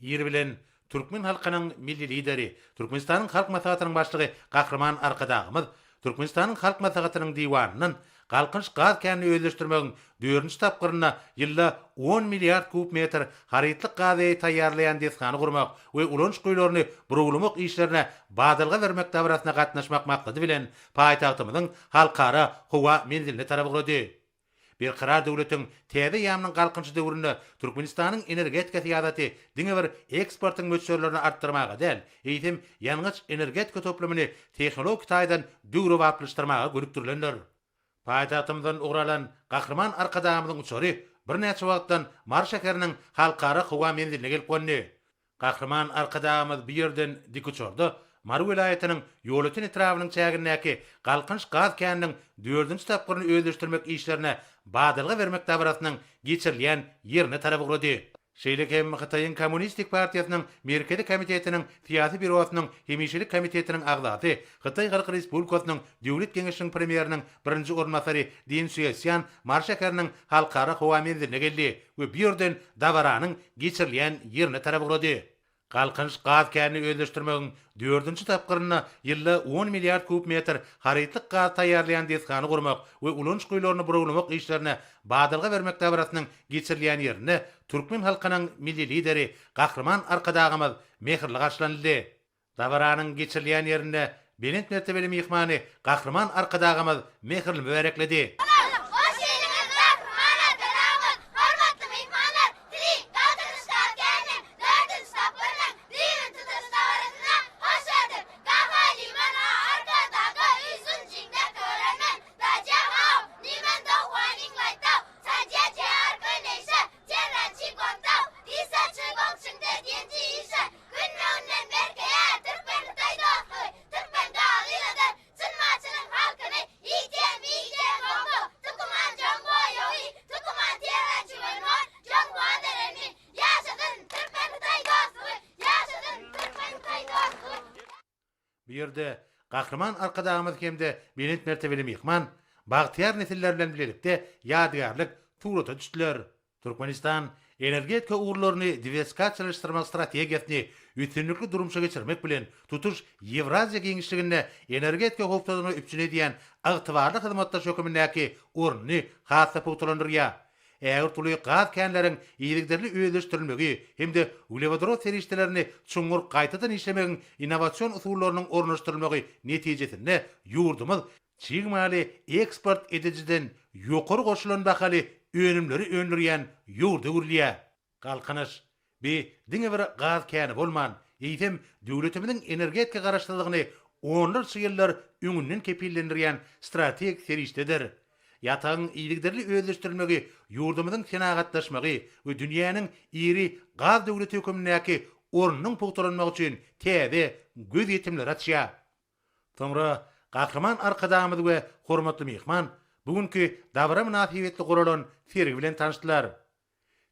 Ir bilen türkmen halkynyň Milli Lideri, Türkmenistanyň Halk Maslahatynyň Başlygy Gahryman Arkadagymyz Türkmenistanyň Halk Maslahatynyň Diwanyndan Galkynyş gaz känini özleşdirmegiň dördünji tapgyrynda ýylda on milliard kub metr harytlyk gazy taýýarlaýan desgany gurmak we ulanyş guýularyny burawlamak işlerine badalga bermek dabarasyna gatnaşmak maksady bilen paýtagtymyzyň Halkara howa menziline tarap ugrady. Berkarar döwletiň täze eýýamynyň Galkynyşy döwründe Türkmenistanyň energetika syýasaty diňe bir eksportyň möçberlerini artdyrmaga däl, eýsem, ýangyç-energetika toplumyny tehnologik taýdan döwrebaplaşdyrmaga gönükdirilendir. Paýtagtymyzdan ugur alan Gahryman Arkadagymyzyň uçary birnäçe wagtdan Mary şäheriniň Halkara howa menziline gelip gondy. Gahryman Arkadagymyz bu ýerden dikuçarda Mary welaýatynyň Ýolöten etrabynyň çägindäki Galkynyş gaz käniniň dördünji tapgyryny özleşdirmek işlerine badalga bermek dabarasynyň geçirilýän ýerine tarap ugrady. Şeýle hem Hytaýyň Kommunistik partiýasynyň Merkezi komitetiniň Syýasy býurosynyň hemişelik komitetiniň agzasy, Hytaý Halk Respublikasynyň Döwlet Geňeşiniň Premýeriniň birinji orunbasary Din Sýuesýan Mary şäheriniň Halkara howa menziline geldi we bu ýerden dabaranyň geçirilýän ýerine tarap ugrady. Galkynyş gaz känini özleşdirmegiň dördünji tapgyrynda ýylda on milliard kub metr harytlyk gaz taýýarlaýan desgany gurmak we ulanyş guýularyny burawlamak işlerine badalga bermek dabarasynyň geçirilýän ýerinde türkmen halkynyň Milli Lideri Gahryman Arkadagymyz mähirli garşylanyldy. Dabaranyň geçirilýän ýerinde belent mertebeli myhmany Gahryman Arkadagymyz mähirli mübärekledi. Hoş geldiňiz Gahryman Arkadagymyz! Hormatly myhmanlar, sizi Galkynyş gaz käniniň dördünji tapgyrynyň düýbüni tutuş dabarasyna hoş gördük! Gahryman Arkadaga üýsün jiňde körenmen, Dajiahao, nimen dou huaning laitao, Sanjia jiarke neýşe, Jianrançi guangdao, Disa çygong çyňde diýenji işe, Günbe-günden berkeýär türkmen-hytaý dostlugy, Türkmen gazy ýyladan Çyn-Maçynyň halkyny Ýijen, Bijen, Gonggo, Tukuman, Jongguo, Ýowi, Tukuman, Tierran, Çuwenhuan, Jonghua, Derenmin. Ýaşasyn türkmen-hytaý dostlugy! Ýaşasyn türkmen-hytaý dostlugy! Bu ýerde Gahryman Arkadagymyz hem-de belent mertebeli myhman bagtyýar nesiller bilen bilelikde ýadygärlik surata düşdüler. Türkmenistan energetika ugurlaryny diwersifikasiýalaşdyrmak strategiýasyny üstünlikli durmuşa geçirmek bilen, tutuş Ýewraziýa giňişliginde energetika howpsuzlygyny üpjün edýän ygtybarly hyzmatdaş hökümindäki ornuny has-da pugtalandyrýar. Ägirt uly gaz känleriň yzygiderli özleşdirilmegi hem-de uglewodorod serişdelerini çuňňur gaýtadan işlemegiň innowasion usullarynyň ornaşdyrylmagy netijesinde ýurdumyz çig maly eksport edijiden ýokary goşulan bahaly önümleri öndürýän ýurda öwrülýär. Galkynyş, bi diňe bir gaz käni bolman, eýsem, döwletimiziň energetika garaşsyzlygyny onlarça ýyllar öňünden kepillendirýän strategik serişdedir. Ýatagyň yzygiderli özleşdirilmegi ýurdumyzyň senagatlaşmagy we dünýäniň iri gaz döwleti hökümindäki ornunyň pugtalanmagy üçin täze gözýetimleri açýar. Soňra Gahryman Arkadagymyz we hormatly myhman bu günki dabara mynasybetli guralan sergi bilen tanyşdylar.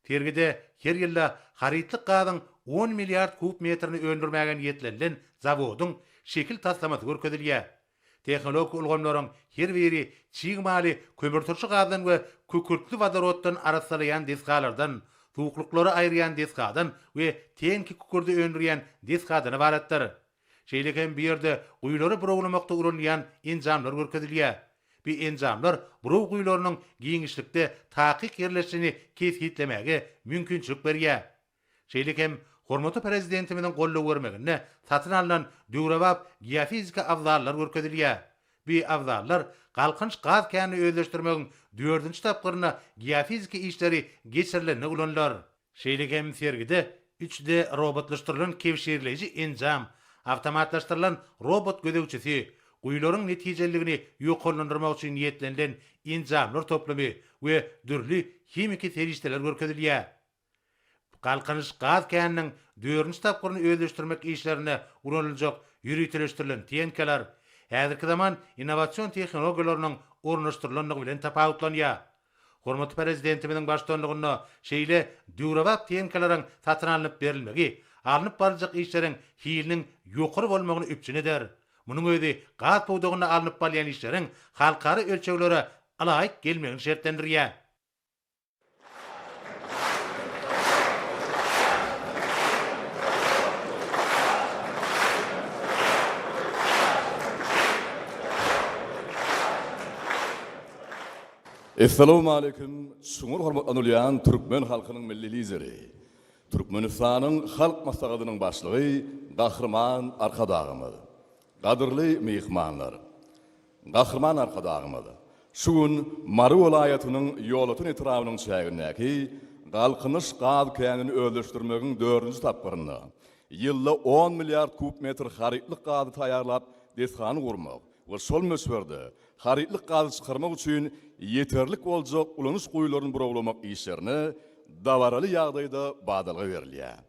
Sergide her ýylda harytlyk gazyň on milliard kub metrini öndürmäge niýetlenilen zawodyň şekil taslamasy görkezilýär. Tehnologik ulgamlaryň her biri çig maly kömürturşy gazdan we kükürtli wodoroddan arassalaýan desgalardan, suwuklyklary aýyrýan desgadan we tenki kükürdi öndürýän desgadan ybaratdyr. Şeýle hem bu ýerde guýulary burawlamakda ulanylýan enjamlar görkezilýär. Bu enjamlar buraw guýularynyň giňişlikde takyk ýerleşişini kesgitlemäge mümkinçilik berýär. Şeýle hem hormatly Prezidentimiziň goldaw bermeginde satyn alnan döwrebap geofiziki abzallar görkezilýär. Bu abzallar Galkynyş gaz känini özleşdirmegiň dördünji tapgyrynda geofiziki işleri geçirilende ulanylar. Şeýle hem sergide üç D robotlaşdyrylan kebşirleýji enjam, awtomatlaşdyrylan robot gözegçisi, guýularyň netijeliligini ýokarlandyrmak üçin niýetlenilen enjamlar toplumy we dürli himiki serişdeler görkezilýär. Galkynyş gaz käniniň dördünji tapgyryny özleşdirmek işlerinde ulanyljak ýöriteleşdirilen tenkalar häzirki zaman innowasion tehnologiýalarynyň ornaşdyrylandygy bilen tapawutlanýar. Hormatly Prezidentimiziň baştutanlygynda şeýle döwrebap tehnikalaryň satyn alnyp berilmegi alnyp baryljak işleriň hiliniň ýokary bolmagyny üpjün eder. Munuň özi gaz pudagynda alnyp barylýan işleriň halkara ölçeglere ylaýyk gelmegini şertlendirýär. Essalawmaleýkim, çuňňur hormatlanylýan türkmen halkynyň Milli Lideri, Türkmenistanyň Halk Maslahatynyň Başlygy Gahryman Arkadagymyz! Gadyrly myhmanlar! Gahryman Arkadagymyz şu gün Mary welaýatynyň Ýolöten etrabynyň çägindäki Galkynyş gaz känini özleşdirmegiň dördünji tapgyrynda ýylda on milliard kub metr harytlyk gazy taýýarlap desgany gurmak we şol möçberde harytlyk gazy çykarmak üçin ýeterlik boljak ulanyş guýularyny burawlamak işlerine dabaraly ýagdaýda badalga berilýär.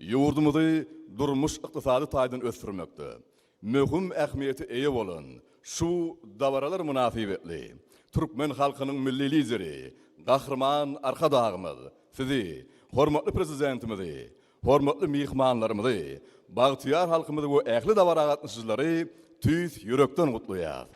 Ýurdumyzy durmuş-ykdysady taýdan ösdürmekde möhüm ähmiýete eýe bolan şu dabaralar mynasybetli türkmen halkynyň Milli Lideri Gahryman Arkadagymyz Sizi, hormatly Prezidentimizi, hormatly myhmanlarymyzy, bagtyýar halkymyzy we ähli dabara gatnaşyjylary tüýs ýürekden gutlaýar.